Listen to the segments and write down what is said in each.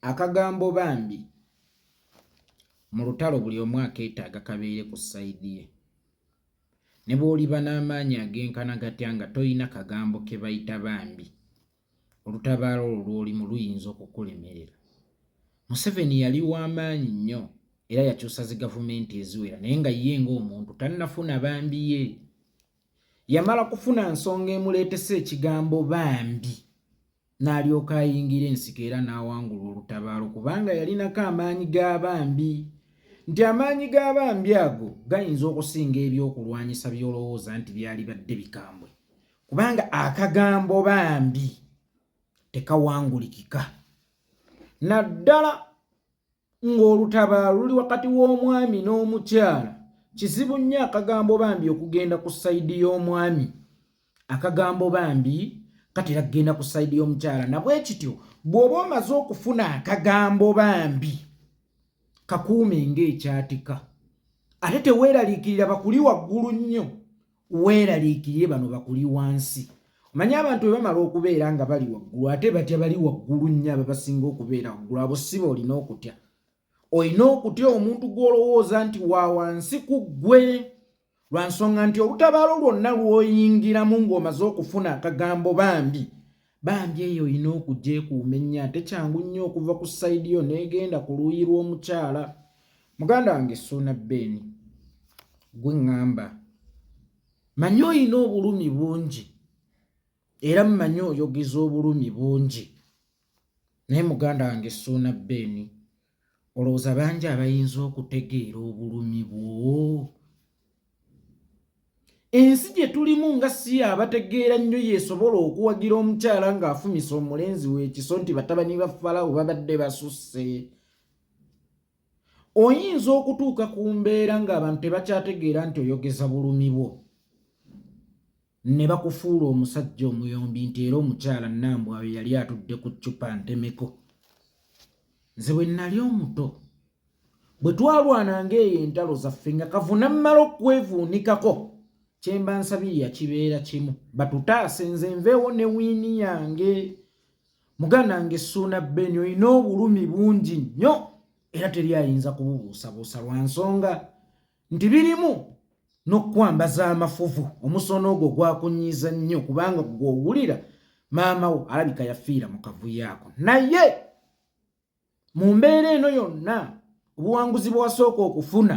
Akagambo bambi mu lutalo buli omu akeetaaga kabeere ku sayidi ye. Ne bw'oliba n'amaanyi agenkana gatya nga toyina kagambo ke bayita bambi, olutabaalo olwo lw'olimu luyinza okukulemerera. Museveni yali wa maanyi nnyo era yakyusa zi gavumenti eziwera naye nga ye ng'omuntu tannafuna bambi ye. Yamala kufuna nsonga emuleetesa ekigambo bambi n'alyoka ayingira ensiko era n'awangula olutabaalo kubanga yalinako amaanyi ga bambi nti amaanyi ga bambi ago gayinza okusinga ebyokulwanyisa by'olowooza nti byalibadde bikambwe kubanga akagambo bambi tekawangulikika naddala Ng'olutabaalo luli wakati w'omwami n'omukyala, kizibu nnyo akagambo bambi okugenda ku sayidi y'omwami. Akagambo bambi katera kugenda ku sayidi y'omukyala. Na bwe kityo bw'oba omaze okufuna akagambo bambi, kakuume ng'ekyatika. Ate teweeraliikirira bakuli waggulu nnyo. Weeraliikirire bano bakuli wansi. Omanyi abantu bwe bamala okubeera nga bali waggulu ate batya bali waggulu nnyo ababasinga okubeera waggulu abo si be olina okutya. Olina okutya omuntu gw'olowooza nti wa wansi ku ggwe lwa nsonga nti olutabaalo lwonna lw'oyingiramu ng'omaze okufuna akagambo bambi bambi eyo olina okugyekuuma ennyo ate kyangu nnyo okuva ku sayidi yo n'egenda ku luuyi lw'omukyala. Muganda wange Ssuuna Ben gwe ŋŋamba manyi olina obulumi bungi era mmanyi oyogeza obulumi bungi naye muganda wange Ssuuna Ben olowooza bangi abayinza okutegeera obulumi bwo? Ensi gye tulimu nga si abategeera nnyo yeesobola okuwagira omukyala ng'afumisa omulenzi we ekiso nti batabani ba Falawo babadde basusse. Oyinza okutuuka ku mbeera ng'abantu tebakyategeera nti oyogeza bulumi bwo ne bakufuula omusajja omuyombi nti era omukyala Nambwayo yali atudde ku ccupa ntemeko. Nze bwe nnali omuto bwe twalwananga eyo entalo zaffe nga kavuna mmala okwevuunikako kye mba nsabirira kibeera kimu batutaase nze nveewo ne wiini yange. Muganda wange Ssuuna Ben olina obulumi bungi nnyo era teri ayinza kububuusabuusa lwa nsonga nti birimu n'okukwambaza amafuvu. Omusono ogwo gwakunyiiza nnyo kubanga gw'owulira maama wo alabika yafiira mu kavuyo ako. Naye mu mbeera eno yonna obuwanguzi bwe wasooka okufuna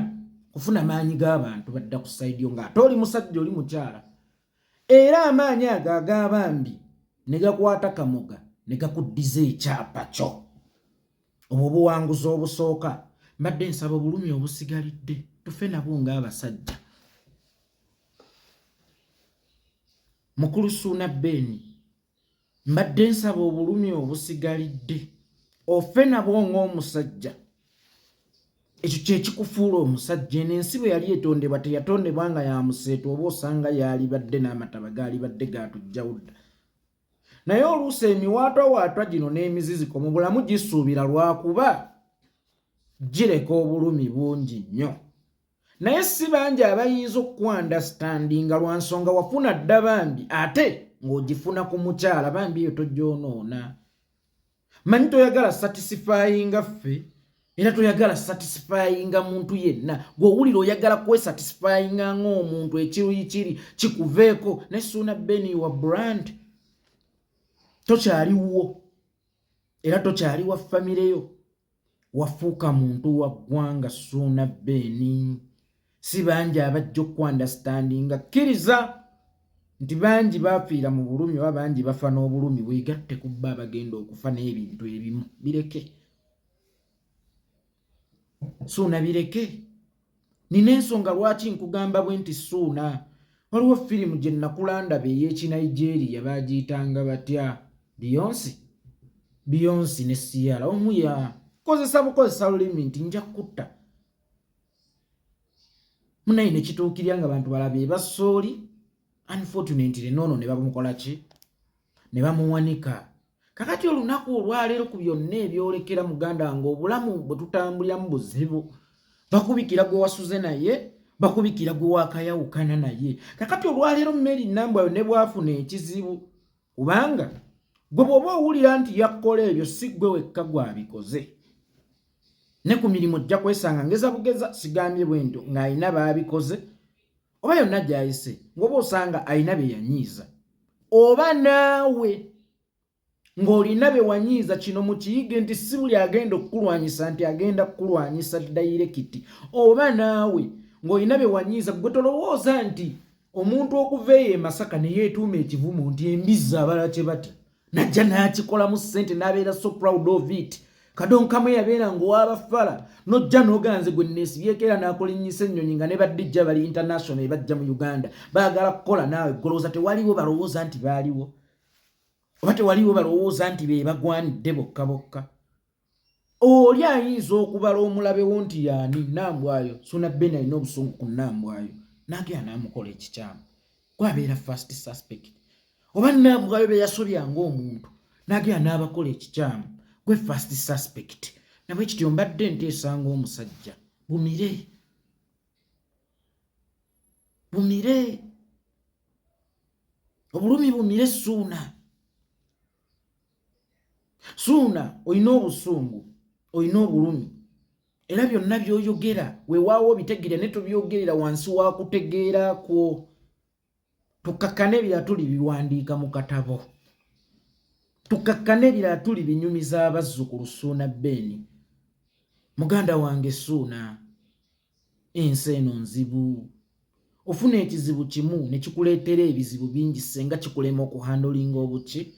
kufuna maanyi g'abantu badda ku sayidi yo ng'ate oli musajja oli mukyala era amaanyi ago ag'abambi ne gakwata kamoga ne gakuddiza ekyapa kyo. Obwo obuwanguzi obusooka mbadde nsaba obulumi obusigalidde tufe nabwo ng'abasajja. Mukulu Ssuuna Ben mbadde nsaba obulumi obusigalidde ofe nabwo ng'omusajja. Ekyo kye kikufuula omusajja. Eno ensi bwe yali etondebwa teyatondebwa nga ya museetwe oba osanga yaalibadde n'amataba gaalibadde gaatujjawo dda. Naye oluusi emiwaatwawaatwa gino n'emiziziko mu bulamu gisuubira lwakuba gireka obulumi bungi nnyo. Naye si bangi abayinza okukwandastandinga lwa nsonga wafuna dda bambi ate ng'ogifuna ku mukyala bambi eyo togyonoona. Manyi toyagala satisfyinga ffe era toyagala satisfyinga muntu yenna gw'owulira oyagala kwesatisfyinga ng'omuntu ekiruyi kiri kikuveeko. Naye Ssuuna Ben wa brand tokyaliwo era tokyali wa famire yo. Wafuuka muntu wa ggwanga Ssuuna Ben. Si bangi abajja okukwandastandinga. Kkiriza nti bangi bafiira mu bulumi oba bangi bafa n'obulumi, weegatte ku bo abagenda okufa n'ebintu ebimu bireke. Ssuuna bireke. Nina ensonga lwaki nkugamba bwe nti Ssuuna. Waliwo firimu gye nakula ndaba ey'Ekinigeria baagiyitanga batya? Beyonce. Beyonce ne Ciara omu yakozesa bukozesa lulimi nti nja kutta. Munaye ne kituukirira nga bantu balaba ebasooli unfortunately noono ne bamukola ki? Ne bamuwanika. Kakati olunaku olwaleero ku byonna ebyolekera muganda wange obulamu bwe tutambuliramu buzibu. Bakubikira gwe wasuze naye, bakubikira gwe wakayawukana naye. Kakati olwaleero Mary Nambwayo ne bw'afuna ekizibu kubanga Gwe bw'oba owulira nti yakkola ebyo, si ggwe wekka gw'abikoze. Ne ku mirimu ojja kwesanga ngeza bugeza, sigambye bwe ntyo, ng'alina baabikoze oba yonna gy'ayise, ng'oba osanga alina bye yanyiiza oba naawe ng'olina be wanyiiza. Kino mukiyige nti si buli agenda okukulwanyisa nti agenda kukulwanyisa direct. Oba naawe ng'olina be wanyiiza, gwe tolowooza nti omuntu okuva eyo e Masaka ne yeetuuma ekivumo nti embizzi abalala kye batya, najja n'akikolamu ssente n'abeera so proud of it. Kadonkamu yabeera ng'owabafala, nojja n'oganze gwe neesibyeko era n'akulinnyisa ennyonyi nga ne baddijja bali international ebajja mu Uganda baagala kukola naawe. Golowooza tewaliwo balowooza nti baaliwo, oba tewaliwo balowooza nti be bagwanidde bokka bokka. Oli ayinza okubala omulabewo nti yaani Nambwayo. Suna Ben alina obusungu ku Nambwayo, n'agenda n'amukola ekikyamu, gwabeera first suspect. Oba Nambwayo be yasobya ng'omuntu, n'agenda n'abakola ekikyamu, gwe first suspect. Nabwe kityo mbadde nteesa ng'omusajja, bumire, bumire obulumi, bumire. Suuna, Suuna, olina obusungu, olina obulumi, era byonna by'oyogera weewaawo obitegeera, ne tubyogerera wansi wa kutegeera kwo. Tukakkane, ebirala tuli biwandiika mu katabo. Tukakkane, ebirala tuli binyumiza abazzukulu. Suuna Beeni muganda wange, Suuna, ensi eno nzibu. Ofuna ekizibu kimu ne kikuleetera ebizibu bingi senga kikulema okuhandlinga obuki,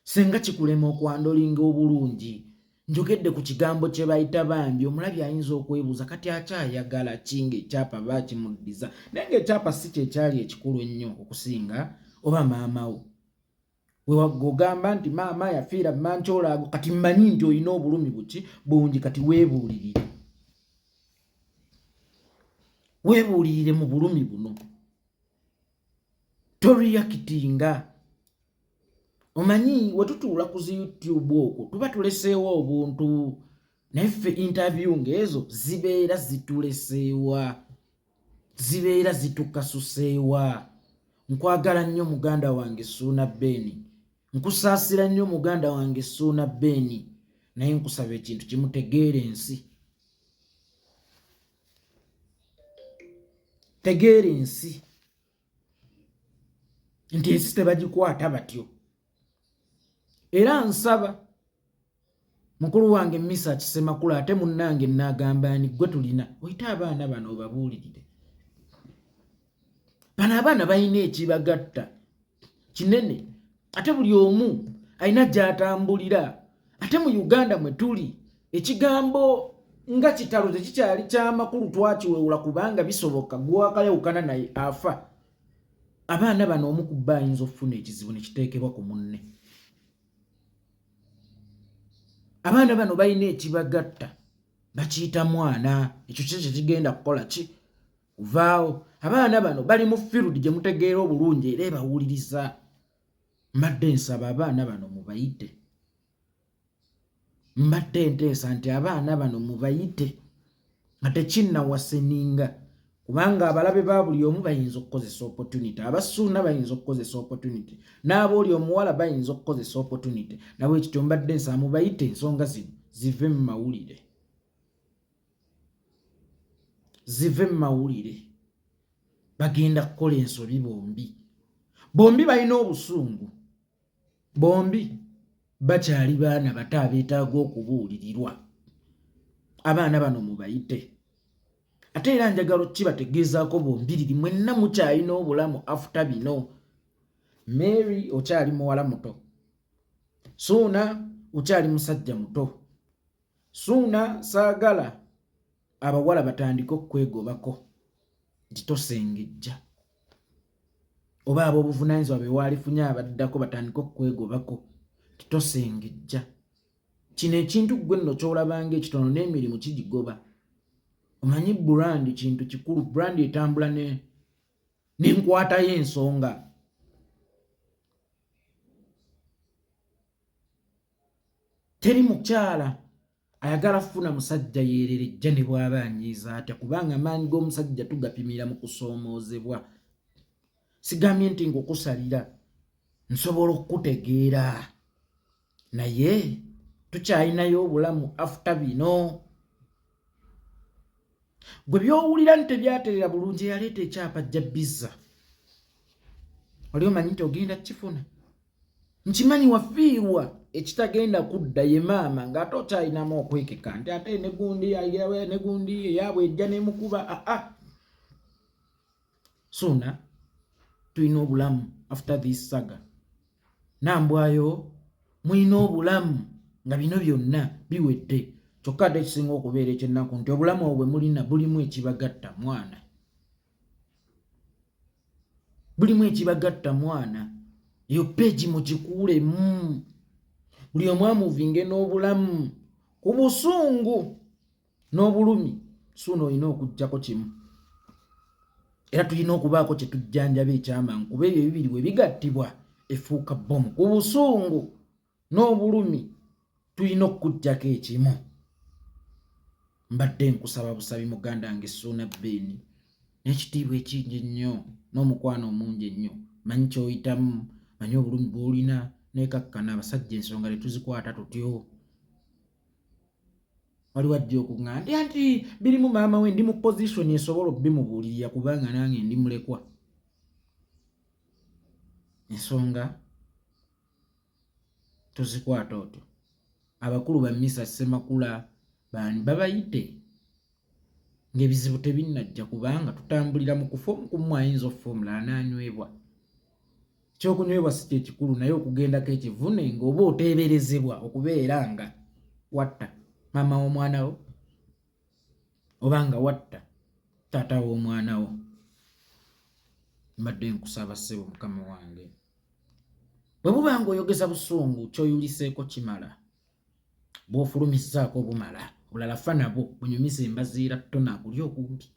senga kikulema okuhandlinga obulungi. Njogedde ku kigambo kye bayita bambi. Omulabi ayinza okwebuuza kati akyayagala ki ng'ekyapa baakimuddiza, naye ng'ekyapa si kyekyali ekikulu ennyo okusinga oba maama wo wewagogamba nti maama yafiira mankyolaago. Kati mmanyi nti olina obulumi buki bungi. Kati weebuulirire, weebuulirire mu bulumi buno, toreactinga. Omanyi wetutuula ku zi YouTube okwo tuba tuleseewo obuntu, naye ffe interview ng'ezo zibeera zituleseewa, zibeera zitukasuseewa. Nkwagala nnyo muganda wange Suuna Beeni, nkusaasira nnyo muganda wange Suuna Beeni, naye nkusaba ekintu kimutegeera ensi, tegeera ensi nti ensi tebagikwata batyo. Era nsaba mukulu wange Misa Kisemakula, ate munnange naagamba ni gwe tulina, oyite abaana bano obabuulirire. Bano abaana balina ekibagatta kinene, ate buli omu alina gy'atambulira. Ate mu Uganda mwe tuli, ekigambo nga kitalo tekikyali kyamakulu, twakiwewula kubanga bisoboka gwakayawukana naye afa. Abaana bano omu ku bba ayinza okufuna ekizibu ne kiteekebwa ku munne. Abaana bano balina ekibagatta, bakiyita mwana. Ekyo kiki kyekigenda kukola ki kuvaawo? Abaana bano bali mu field gye mutegeera obulungi era ebawuliriza. Mbadde nsaba abaana bano mubayite. Mbadde nteesa nti abaana bano mubayite nga tekinnawaseninga, kubanga abalabe ba buli omu bayinza okukozesa opportunity. Abasuuna bayinza okukozesa opportunity, n'abooli omuwala bayinza okukozesa opportunity. Nabwe kityo mbadde nsaba mubayite, ensonga zino zive mu mawulire, zive mu mawulire. Bagenda kukola ensobi bombi, bombi balina obusungu, bombi bakyali baana bato abeetaaga okubuulirirwa. Abaana bano mubayite. Ate era njagala okibategeezaako bombiriri, mwenna mukyalina obulamu after bino. Mary okyali muwala muto, Suuna okyali musajja muto. Suuna, saagala abawala batandike okukwegobako nti tosengejja, oba ab'obuvunaanyizibwa be waalifunye abaddako batandike okukwegobako nti tosengejja. Kino ekintu ggwe nno ky'olabanga ekitono, n'emirimu kigigoba. Omanyi brand kintu kikulu, brand etambula n'enkwata y'ensonga. Teri mukyala ayagala kufuna musajja yeererejja ne bw'aba anyiiza atya, kubanga amaanyi g'omusajja tugapimira mu kusoomoozebwa. Sigambye nti nkukusalira, nsobola okukutegeera. Naye tukyalinayo obulamu after bino. Gwe byowulira nti tebyaterera bulungi, eyaleeta ekyapa ajja bizza. Oli omanyi nti ogenda kukifuna. Nkimanyi wafiirwa ekitagenda kudda ye maama, ng'ate okyalinamu okwekeka nti ate negundi negundi eyaabwe ejja nemukuba. Aa, Suuna, tulina obulamu after this saga. Nambwayo, mulina obulamu nga bino byonna biwedde. Kyokka ate ekisinga okubeera ekyennaku nti obulamu obwo bwe mulina bulimu ekibagatta mwana, bulimu ekibagatta mwana. Eyo page mugikuulemu, buli omu amuvinge n'obulamu. Ku busungu n'obulumi, Suuna, olina okuggyako kimu, era tulina okubaako kye tujjanjaba ekyamangu, kuba ebyo ebibiri bwe bigattibwa efuuka bbomu. Ku busungu n'obulumi tulina okukuggyako ekimu. Mbadde nkusaba busabi, muganda wange Suuna Beeni, n'ekitiibwa ekingi ennyo n'omukwano omungi ennyo. Manyi kyoyitamu, manyi obulumi bw'olina, nekakkana. Abasajja ensonga tetuzikwata tutyo. Waliwo ajja okuŋŋa nti anti birimu maama we. Ndi mu position esobola okubimubuulirira, kubanga nange ndi mulekwa. Ensonga tozikwata otyo. Abakulu ba Misa Ssemakula baani babayite ng'ebizibu tebinnajja, kubanga tutambulira mu kufa. Omu ku mmwe ayinza okufa, omulala n'anywebwa. Ekyokunywebwa si kyekikulu, naye okugendako ekivune ng'oba oteeberezebwa okubeera nga watta maama w'omwana wo oba nga watta taata w'omwana wo. Mbadde nkusaba, ssebo mukama wange, bwe buba ng'oyogeza busungu, kyoyuliseeko kimala, bw'ofulumizzaako obumala, obulala fa nabwo bunyumiza embaziira ttona akuli okumpi.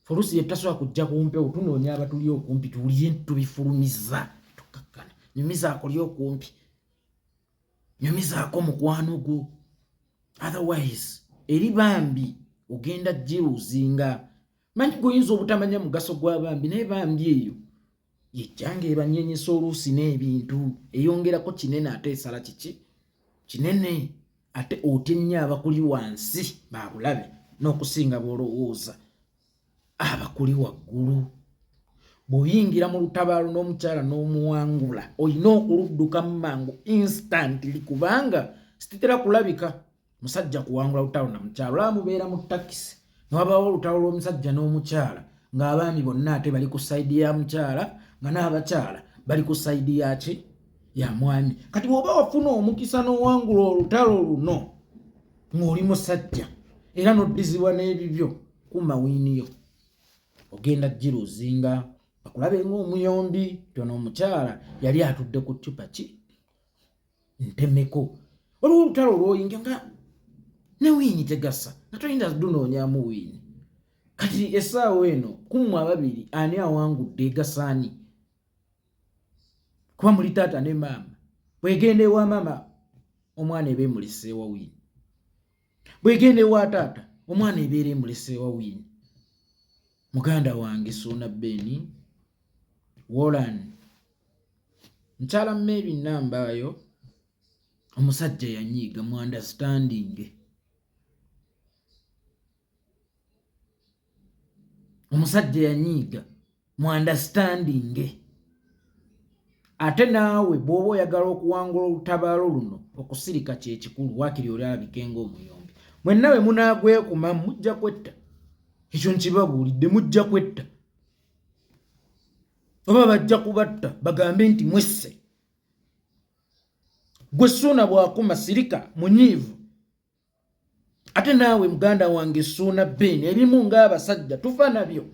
Oluusi yetasobola kujja kumpewo, tunoonya abatuli okumpi tuwulire nti tubifulumiza, tukakkana. Nyumiza akuli okumpi, nyumizaako mukwano gwo, otherwise eri bambi ogenda giruzinga. Manyi goyinza obutamanya mugaso gwa bambi, naye bambi eyo yejjanga ebanyenyesa oluusi n'ebintu, eyongerako kinene ate esala kiki kinene, ate otya ennyo abakuli wansi babulabe n'okusinga bw'olowooza abakuli waggulu. Bw'oyingira mu lutabaalo n'omukyala n'omuwangula, olina okuluddukamu mangu, instantly, kubanga sititera kulabika musajja kuwangula lutalo na mukyala. Olaba mubeera mu takisi newabaawo olutalo lw'omusajja n'omukyala, ng'abaami bonna ate bali ku side ya mukyala, nga n'abakyala bali ku side yaki ya mwami. Kati bw'oba wafuna omukisa n'owangula olutalo luno ng'oli musajja era n'oddizibwa n'ebibyo, kuma wiiniyo, ogenda giruzinga, bakulabe ng'omuyombi tono omukyala yali atudde ku ccupa ki ntemeko. Waliwo olutalo olwoyinga nga ne wiini tegasa, nga toyinza dunoonyamu wiini. Kati essaawa eno kummwe ababiri ani awangudde egasaani? Kuba muli taata ne maama. Bwegenda ewa maama, omwana eba emuleseewa wiini. Bwegenda ewa taata, omwana ebeera emuleseewa wiini. Muganda wange Suuna Beni Wolan, mukyala Mary Nambaayo, omusajja yanyiiga, mu understanding. Omusajja yanyiiga, mu understanding. Ate naawe bw'oba oyagala okuwangula olutabaalo luno, okusirika kyekikulu. Waakiri oli alabike ng'omuyombi. Mwenna bwe munaagwekumamu mujja kwetta, ekyo nkibabuulidde, mujja kwetta oba bajja kubatta bagambe nti mwesse. Gwe Suuna bw'akuma, sirika munyiivu. Ate naawe muganda wange Suuna Ben, ebimu ng'abasajja tufa nabyo.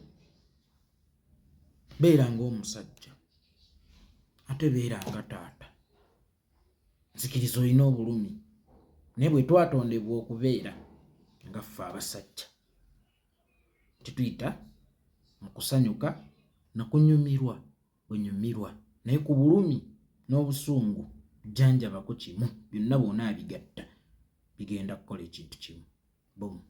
Beera ng'omusajja, ate beera nga taata. Nzikiriza olina obulumi, naye bwe twatondebwa okubeera nga ffe abasajja, tituyita mu kusanyuka nakunyumirwa bunyumirwa, naye ku bulumi n'obusungu jjanjabako kimu. Byonna bwona abigatta bigenda kukola ekintu kimu, bomu.